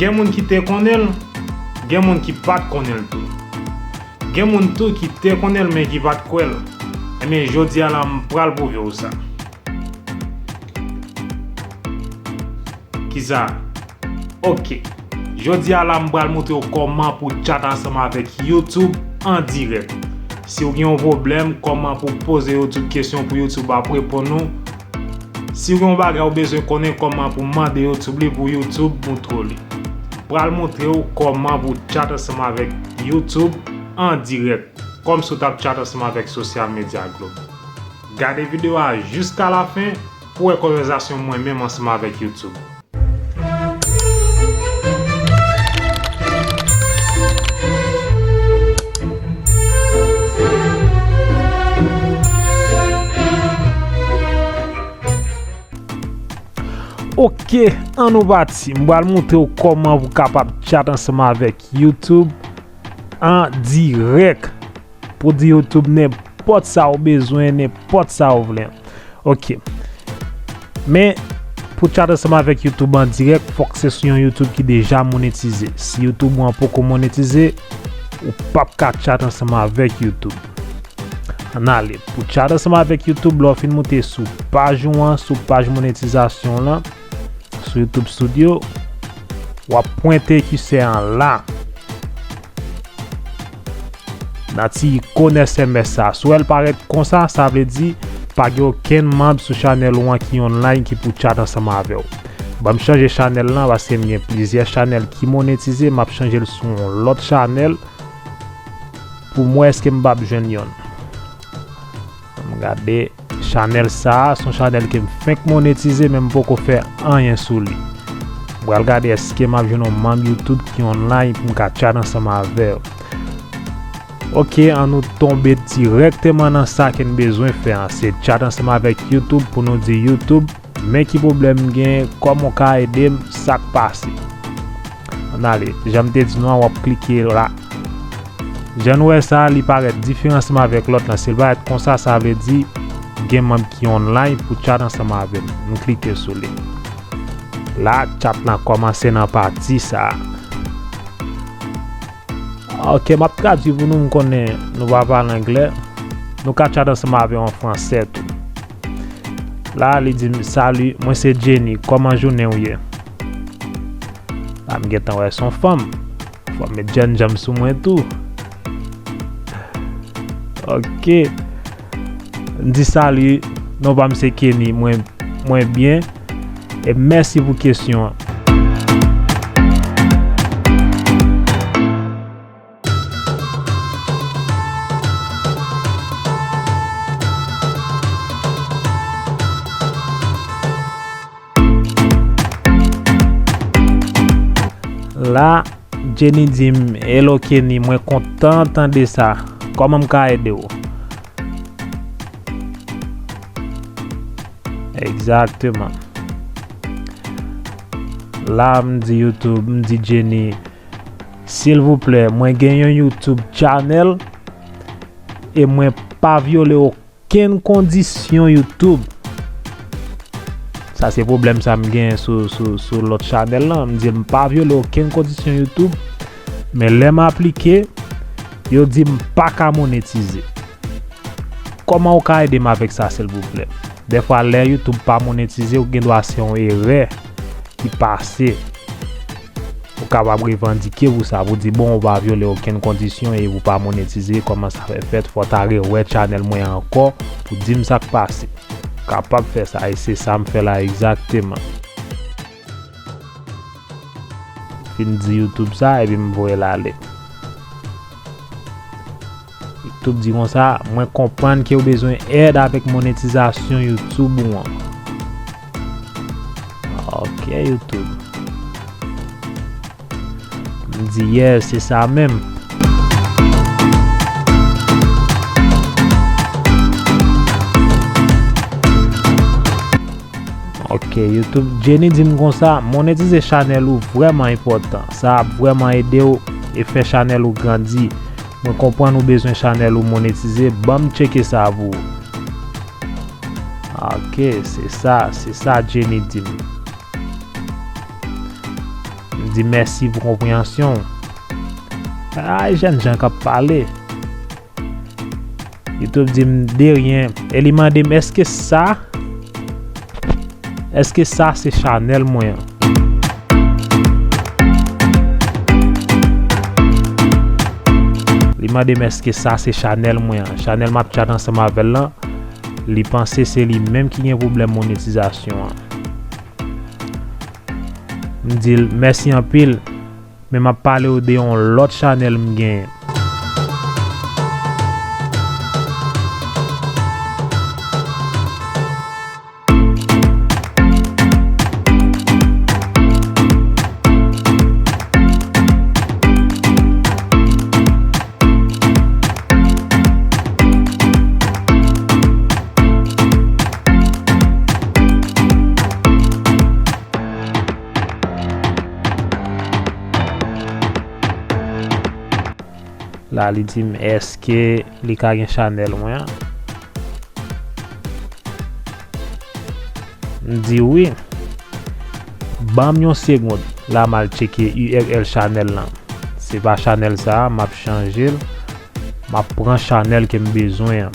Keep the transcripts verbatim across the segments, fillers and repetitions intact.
Gen moun ki te konnen l, gen moun ki pa t konnen l tou. Gen moun tou ki te konnen l men ki pa t kwè l. Ebyen, jodi a la, m pral pwouve w sa. Kisa? Ok. Jodi a la, m pral montre w kòman pou chat ansanm avèk YouTube an dirèk. Si w gen yon pwoblèm, kòman pou poze YouTube kesyon pou YouTube ap reponn ou. Si w gen yon bagay ou bezwen konnen, kòman pou mande YouTube li pou YouTube montre w li. M pral montre w kòman pou chat ansanm avèk YouTube an dirèk, kòmsi w t ap chat ansanm avèk sosyal medya Globe. Gade videyo a jiska lafen pou w wè konvèsasyon mwen menm ansanm avèk YouTube. Ok, ann nou pati. M pral montre w kòman pou w kapab chat ansanm avèk YouTube an dirèk. Pou di YouTube nenpòt sa w bezwen, nenpòt sa w vle. Ok. Men, pou chat ansanm avèk YouTube an dirèk, fòk se sou yon YouTube ki deja monetize. Si YouTube ou an poko monetize, ou p ap ka chat ansanm avèk YouTube. Ann ale. Pou chat ansanm avèk YouTube, lè w fin moute sou paj ou an, sou paj monetizasyon w lan, sou YouTube Studio, w ap pwente kisè an la. Nan ti ikòn S M S sa. Si w wè l parèt konsa, sa vle di pa gen okenn manm sou chanèl ou an ki online ki pou chat ansanm avè w. Ban m chanje chanèl lan paske m gen plizyè chanèl ki monetize, m ap chanje l sou yon lòt chanèl pou m wè èske m p ap jwenn yonn. Ann gade chanèl sa a, se yon chanèl ke m fenk monetize, men m poko fè anyen sou li. M pral gade èske m ap jwenn yon manm YouTube ki online pou m ka chat ansanm avè l. Ok, ann nou tonbe dirèkteman nan sa ke n bezwen fè an. Se chat ansanm avèk YouTube pou nou di YouTube, men ki pwoblèm m gen, kòman w ka ede m, sa k pase. Ann ale, jan m te di nou an, w ap klike la. Jan nou wè sa, li parèt diferan ansanm avèk lòt lan. Si l parèt konsa, sa vle di gen manm ki online pou chat ansanm avè m. Nou klike sou li. La, chat lan kòmanse nan pati sa a. Ok, m ap tradui pou nou, m konnen nou pa pale anglè. Nou ka chat ansanm avè w an fransè tou. La, li di m, "Salut, mwen se Jenny, kòman jounen w ye?" La, m gentan wè se yon fanm. Fò m met jènjanm sou mwen tou. Ok. M di, "Salut, non pa m se Kenny, mwen, mwen byen. E mèsi pou kesyon an." La, Jenny di m, "Hello Kenny, mwen kontan tande sa. Kòman m ka ede w?" Egzakteman. La, m di YouTube, m di Jenny, "Silvouplè, mwen gen yon YouTube channel e mwen pa vyole okenn kondisyon YouTube." Sa se pwoblèm sa m gen sou, sou, sou lòt chanèl lan. M di l m pa vyole okenn kondisyon YouTube, men lè m aplike, yo di m pa ka monetize. Kòman w ka ede m avèk sa, silvouplè? Dèfwa, lè YouTube pa monetize, ou gen dwa se yon erè ki pase. Ou kapab revandike pou sa, pou di, bon, ou pa vyole okenn kondisyon e ou pa monetize, kòman sa fè fèt, fò w ta rewè chanèl mwen ankò pou di m sa k pase. Ou kapab fè sa, e se sa m fè la egzakteman. Fin di YouTube sa, epi m voye l ale. YouTube di konsa, "Mwen konprann ke w bezwen èd avèk monetizasyon YouTube ou an." Ok, YouTube. M di, "Yes, se sa menm." Ok, YouTube, Jenny di m konsa, "Monetize chanèl ou vrèman enpòtan. Sa ap vrèman ede w e fè chanèl ou grandi. Mwen konprann ou bezwen chanèl ou monetize, ban m tcheke sa pou ou." Ok, se sa, se sa Jenny di m. M Di mèsi pou konpreyansyon w. Ay, jènjan k ap pale. YouTube di m de ryen. E li mande m, èske sa, èske sa se chanèl mwen an? Li mande m, èske sa se chanèl mwen an? Chanèl m ap tchat ansanm avè l lan, li panse se li menm ki gen pwoblèm monetizasyon an. M di l, mèsi anpil. Men m ap pale w de yon lòt chanèl m genyen. La, li di m, èske li ka gen chanèl mwen an? M di wi. Ban m yon segonn. La, m al tcheke U R L chanèl lan. Se pa chanèl sa a, m ap chanje l. M ap pran chanèl ke m bezwen an.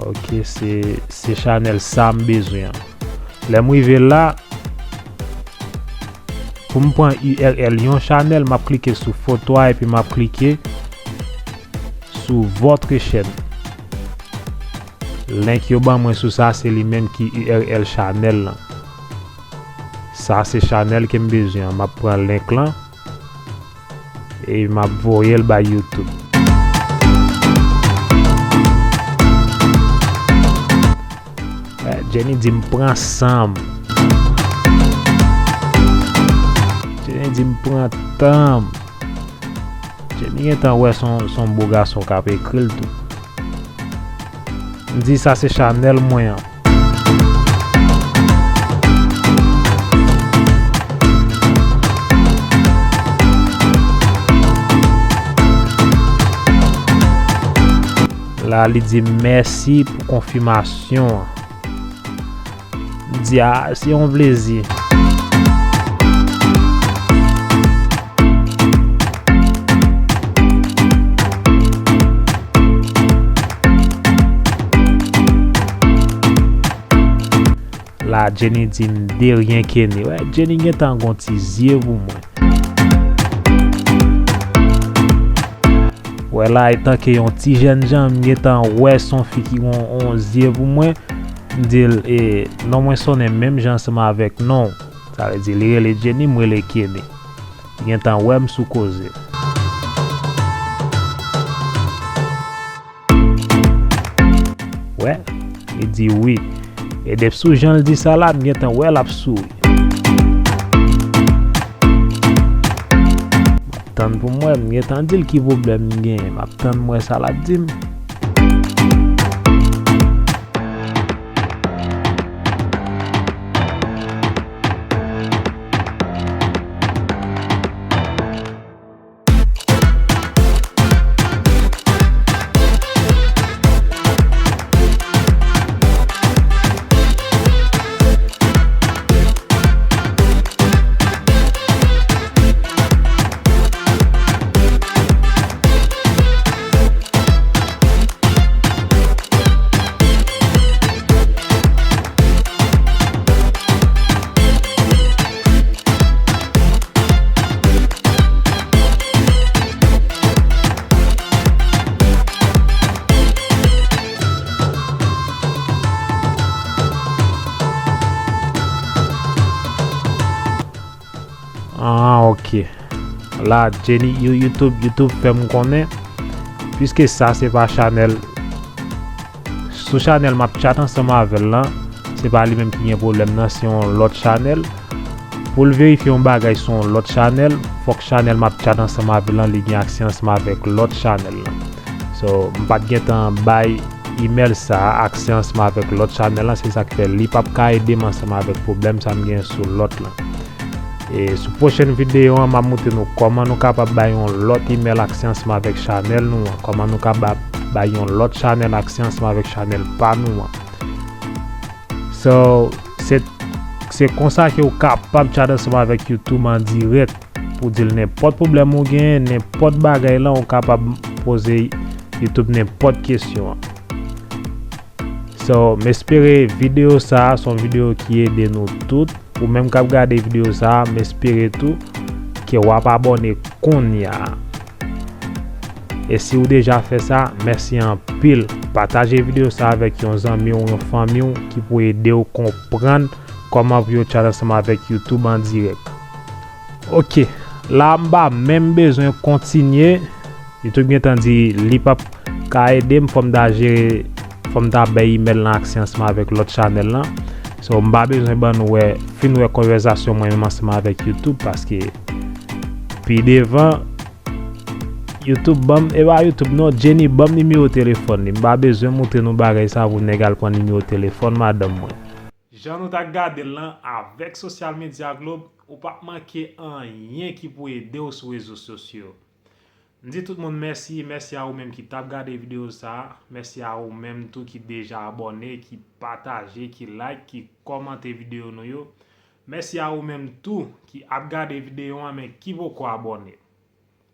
Ok, se, se chanèl sa m bezwen an. Lè m rive la, pou m pran U R L yon chanèl, m ap klike sou foto a epi m ap klike sou votre chaîne. Link yo ban mwen sou sa, se li menm ki U R L chanèl lan. Sa se chanèl ke m bezwen an. M ap pran link lan. E m ap voye l bay YouTube. Eh, Jenny di m pran san m. Jenny di m pran tan m. Jenny gentan wè son, son bo gason k ap ekri l tou. M di sa se chanèl mwen an. La, li di mèsi pou konfimasyon an. M di a, se yon plezi. La, Jenny di m de ryen Kenny. Wè, Jenny gentan gon ti zye pou mwen. Wè la, etanke yon ti jènjan, m gentan wè son fi ki gon yon zye pou mwen. M di l, e, non mwen sonnen menm jan ansanm avèk non w. Sa vle di, li rele Jenny, m rele Kenny. Li gentan wè m sou koze. Wè, li di wi. E depi sou jan l di sa la, m gentan wè l ap souri. M ap tann pou m wè, m gentan di l ki pwoblèm m genyen. M ap tann m wè sa l ap di m. Ah, ok. La, Jenny, You-, YouTube, YouTube fè m konnen, piske sa se pa chanèl, sou chanèl m ap tchat ansanm avè l lan, se pa li menm ki gen pwoblèm nan, se yon lòt chanèl. Pou l verifye yon bagay sou yon lòt chanèl, fòk chanèl m ap tchat ansanm avè l lan, li gen aksè ansanm avèk lòt chanèl lan. So, m pa t gentan bay imèl sa a aksè ansanm avèk lòt chanèl lan, se sa k fè li p ap ka ede m ansanm avèk pwoblèm sa m gen sou lòt lan. E sou pwochèn videyo an, m ap montre nou kòman nou kapab bay yon lòt imèl aksè ansanm avèk chanèl nou an, kòman nou kapab bay yon lòt chanèl aksè ansanm avèk chanèl pa nou an. So, se, Se konsa ke ou kapab chat ansanm avèk YouTube an dirèk pou di l nenpòt pwoblèm ou genyen, nenpòt bagay lan, ou kapab poze YouTube nenpòt kesyon an. So, m espere videyo sa a se yon videyo ki ede nou tout. Ou menm k ap gade videyo sa a, m espere tou ke w ap abòne kounye a. E si w deja fè sa, mèsi anpil. Pataje videyo sa a avèk yon zanmi w, yon fanmi w ki pou ede w konprann kòman pou yo chat ansanm avèk YouTube an dirèk. Ok, la m pa menm bezwen kontinye. YouTube gentan di li p ap ka ede m, fò m ta jere, fò m ta bay imèl lan aksè ansanm avèk lòt chanèl lan. So, m pa bezwen ban nou wè, fin wè konvèsasyon mwen menm ansanm avèk YouTube, paske pi devan, YouTube ban m, e pa YouTube non, Jenny ban m nimewo telefòn li. M pa bezwen moutre nou bagay sa pou nèg al pran nimewo telefòn madanm mwen. Jan nou t ap gade l lan avèk Social Media Globe, ou p ap manke anyen ki pou ede w sou rezo sosyo. M di tout moun mèsi, mèsi a ou menm ki t ap gade videyo sa a, mèsi a ou menm tou ki deja abòne, ki pataje, ki like, ki kòmante videyo nou yo. Mèsi a ou menm tou ki ap gade videyo an men ki poko abòne.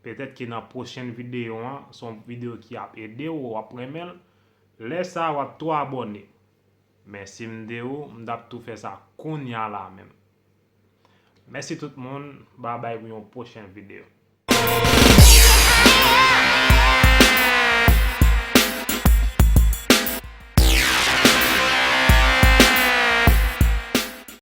Petèt ke nan pwochèn videyo an, se yon videyo ki ap ede w, w ap renmen l. Lè sa a, w ap tou abòne. Men si m te ou, m t ap tou fè sa kounye a la menm. Mèsi tout moun, babay pou yon pwochèn videyo.